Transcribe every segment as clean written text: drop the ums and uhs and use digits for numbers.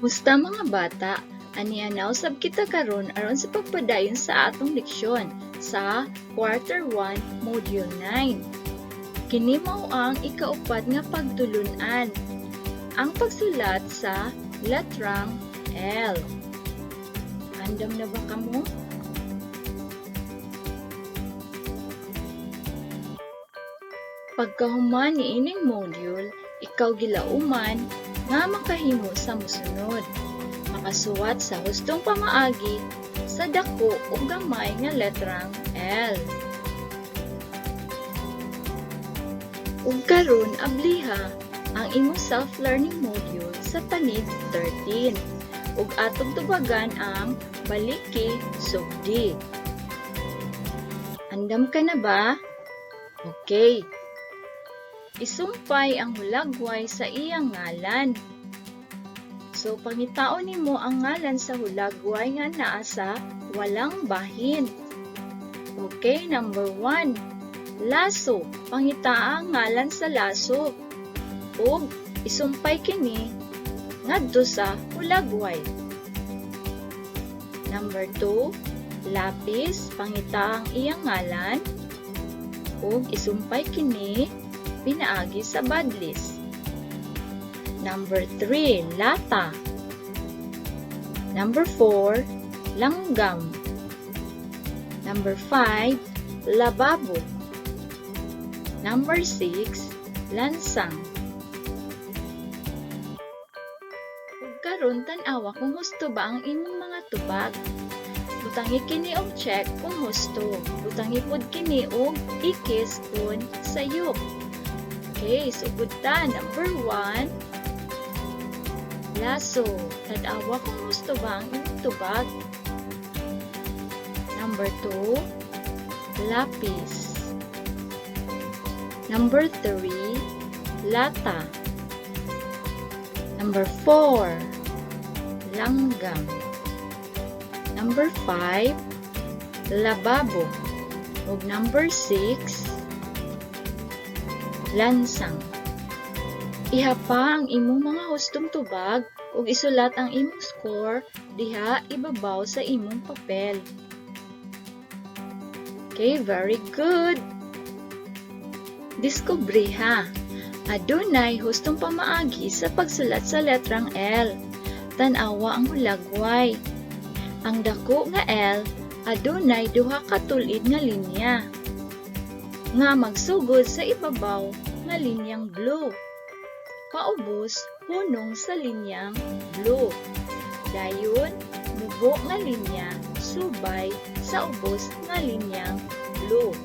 Musta, mga bata? Ania na usab kita karon aron sa pagpadayon sa atong leksyon sa Quarter 1, Module 9. Kini mao ang ikaupat nga pagtulun-an, ang pagsulat sa letrang L. Andam na ba kamo? Pagkahuman niining module, ikaw gilauman nga makahimo sa mosunod: Makasuwat sa hustong pamaagi sa dako ug gamay nga letrang L. Ug karon abliha ang imong self-learning module sa panid 13 ug atong tubagan ang baliki sugdi. Andam ka na ba? Okay. Isumpay ang hulagway sa iyang ngalan. So, pangitaon nimo ang ngalan sa hulagway nga naa sa walang bahin. Okay, number 1. Laso. Pangitaa ang ngalan sa laso. Ug isumpay kini ngadto sa hulagway. Number 2, lapis. Pangitaa ang iyang ngalan ug isumpay kini pinaagi sa badlis. Number 3, lata. Number 4, langgam. Number 5, lababo. Number 6, lansang. Ug karon tan-awa kung husto ba ang imong mga tubag. Butangi kini og check kung husto. Butangi pod kini og ikis kung sayop. Okay, sugod ta. Number 1, laso. Tan-awa kung husto ba ang imong tubag. Number 2, lapis. Number 3, lata. Number 4, langgam. Number 5, lababo. Ug number 6, lansang. Ihapa ang imong mga hustong tubag ug isulat ang imong score diha ibabaw sa imong papel. Okay, very good. Diskubriha. Adunay hustong pamaagi sa pagsulat sa letrang L. Tan-awa ang hulagway. Ang dako nga L adunay duha ka tul-id nga linya nga magsugod sa ibabaw nga linyang blue paubos hunong sa linyang blue. Dayon, mubo nga linya subay sa ubos nga linyang blue.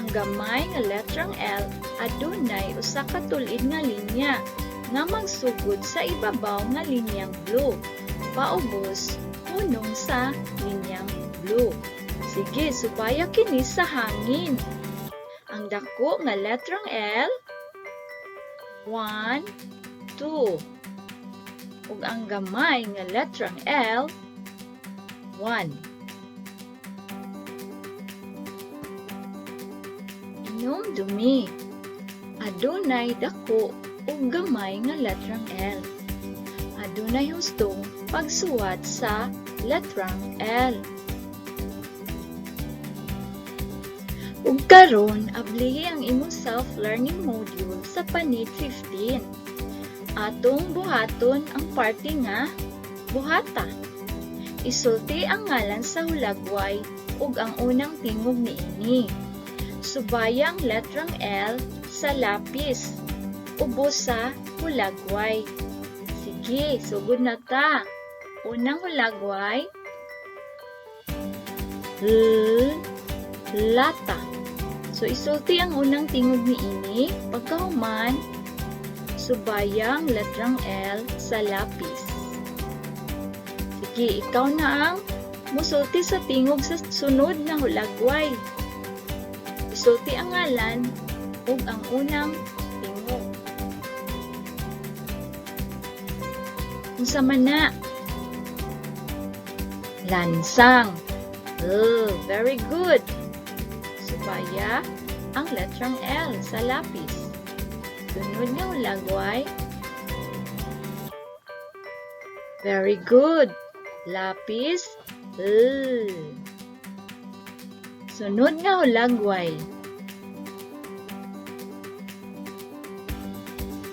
Ang gamay nga letrang L adunay usa ka tul-id nga linya nga magsugod sa ibabaw nga linyang blue paubos hunong sa linyang blue. Sige, subaya kini sa hangin. Ang dako nga letrang L, 1, 2. Ug ang gamay nga letrang L, 1. Hinumdumi. Adunay dako ug gamay nga letrang L. Adunay hustong pagsuwat sa letrang L. Ug karon ablihi ang imong self-learning module sa panid 15. Atong buhaton ang parte nga buhata. Isulti ang ngalan sa hulagway ug ang unang tingog niini. Subaya ang letrang L sa lapis ubos sa hulagway. Sige, sugod na ta. Unang hulagway, L, lata. So, isulti ang unang tingog niini. Pagkahuman, subaya ang letrang L sa lapis. Sige, ikaw na ang musulti sa tingog sa sunod na hulagway. Isulti ang ngalan ug ang unang tingog. Unsa man na? Lansang. Oh, very good. Subaya ang letrang L sa lapis. Sunod nga hulagway, Very good. Lapis, L. Sunod nga hulagway.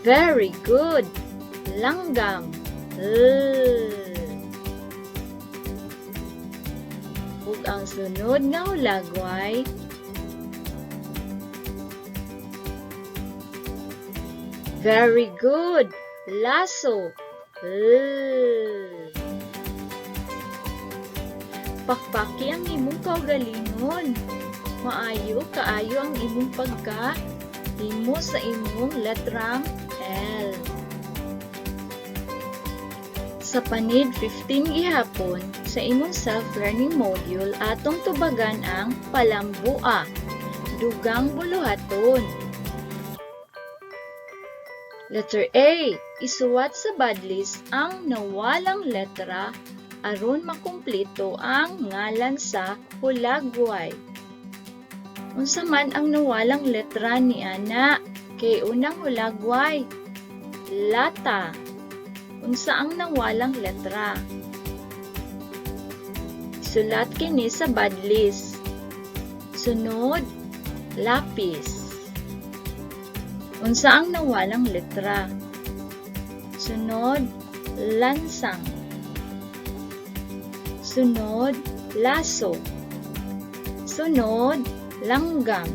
Very good. Langgam, L. Ug ang sunod nga hulagway. Very good. Laso, L. Pakpaki ang imong kaugalingon. Maayo kaayo ang imong pagka himo sa imong letrang L. Sa panid 15 gihapon sa imong self-learning module, atong tubagan ang palambua, dugang buluhaton. Letter A. Isuwat sa badlist ang nawalang letra aron makumpleto ang ngalan sa hulagway. Unsa man ang nawalang letra ni ana? Kay unang hulagway, lata. Unsa ang nawalang letra? Isulat kini sa badlist. Sunod, lapis. Unsa ang nawalang letra? Sunod, lansang. Sunod, laso. Sunod, langgam.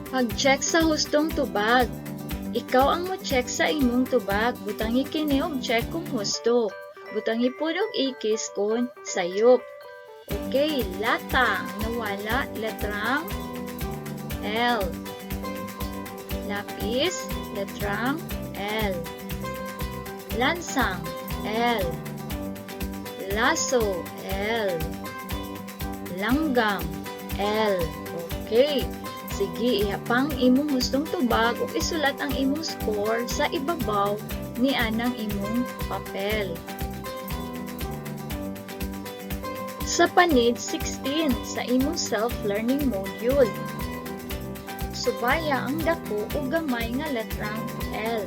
Pag-check sa hustong tubag. Ikaw ang mo-check sa imong tubag. Butangi kini og check kung husto. Butangi pod og ikis kung sayop. Okay, lata. Nawala, letrang L. Lapis, letrang L. Lansang, L. Laso, L. Langgam, L. Okay. Sige, ihapang imong hustong tubag ug isulat ang imong score sa ibabaw ni anang imong papel. Sa panid 16 sa imong self-learning module, subaya ang dako o gamay nga letrang L.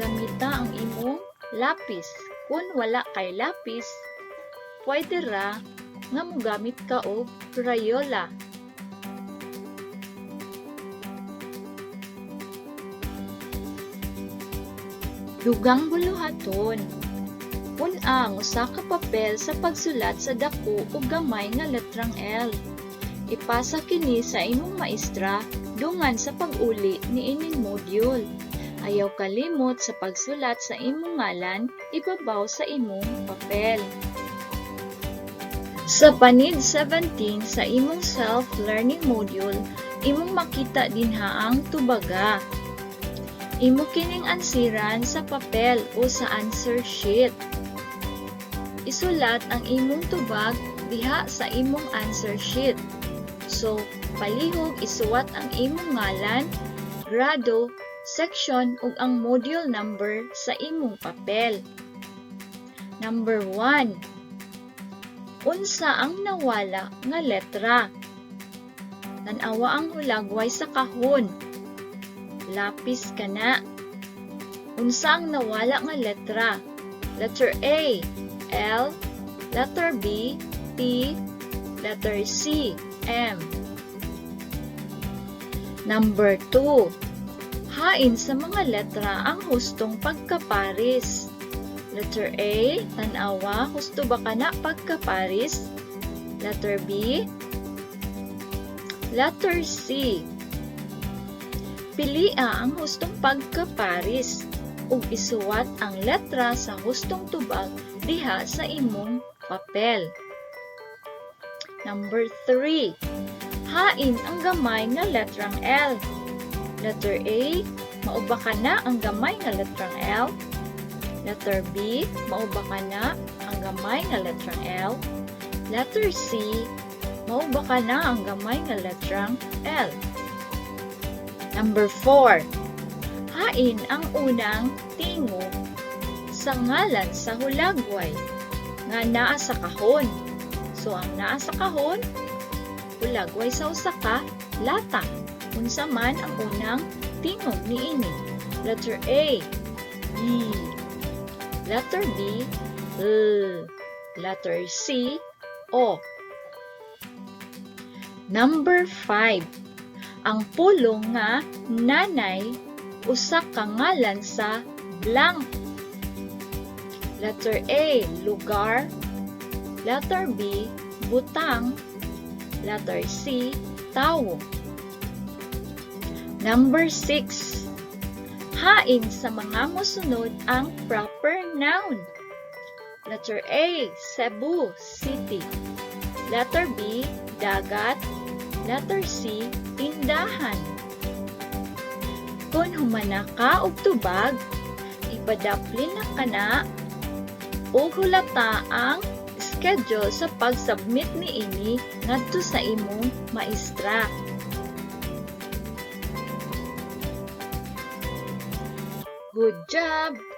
Gamita ang imong lapis. Kung wala kay lapis, pwede ra nga mogamit ka og Crayola. Dugang buluhaton. Pun-a ang usa ka papel sa pagsulat sa dako ug gamay nga letrang L. Ipasa kini sa imong maestra dungan sa pag-uli niining module. Ayaw kalimot sa pagsulat sa imong ngalan ibabaw sa imong papel. Sa panid 17 sa imong self-learning module, imong makita dinha ang tubaga. Imo kining ansiran sa papel o sa answer sheet. Isulat ang imong tubag diha sa imong answer sheet. So, palihog isuwat ang imong ngalan, grado, section ug ang module number sa imong papel. Number 1. Unsa ang nawala nga letra? Tan-awa ang hulagway sa kahon. Lapis kana. Unsa ang nawala nga letra? Letter A, L, letter B, T, letter C, M. Number 2. Hain sa mga letra ang hustong pagkaparis. Letter A, tan-awa, husto ba kana pagkaparis? Letter B, letter C. Pilia ang hustong pagkaparis ug isuwat ang letra sa hustong tubag diha sa imong papel. Number 3. Hain ang gamay nga letrang L. Letter A, mao ba kana ang gamay nga letrang L? Letter B, mao ba kana ang gamay nga letrang L? Letter C, mao ba kana ang gamay nga letrang L? Number 4. Hain ang unang tingog sa ngalan sa hulagway nga naa sa kahon. So ang naa sa kahon, hulagway sa usa ka lata. Unsa man ang unang tingog niini? Letter A, B. Letter B, L. Letter C, O. Number 5. Ang pulong nga "nanay" usa ka ngalan sa blank. Letter A, lugar. Letter B, butang. Letter C, tawo. Number 6. Hain sa mga mosunod ang proper noun? Letter A, Cebu City. Letter B, dagat. Letter C, tindahan. Kung humana ka og tubag, ipadaplin na kana ug hulata ang schedule sa pag-submit niini ngadto sa imong maestra. Good job!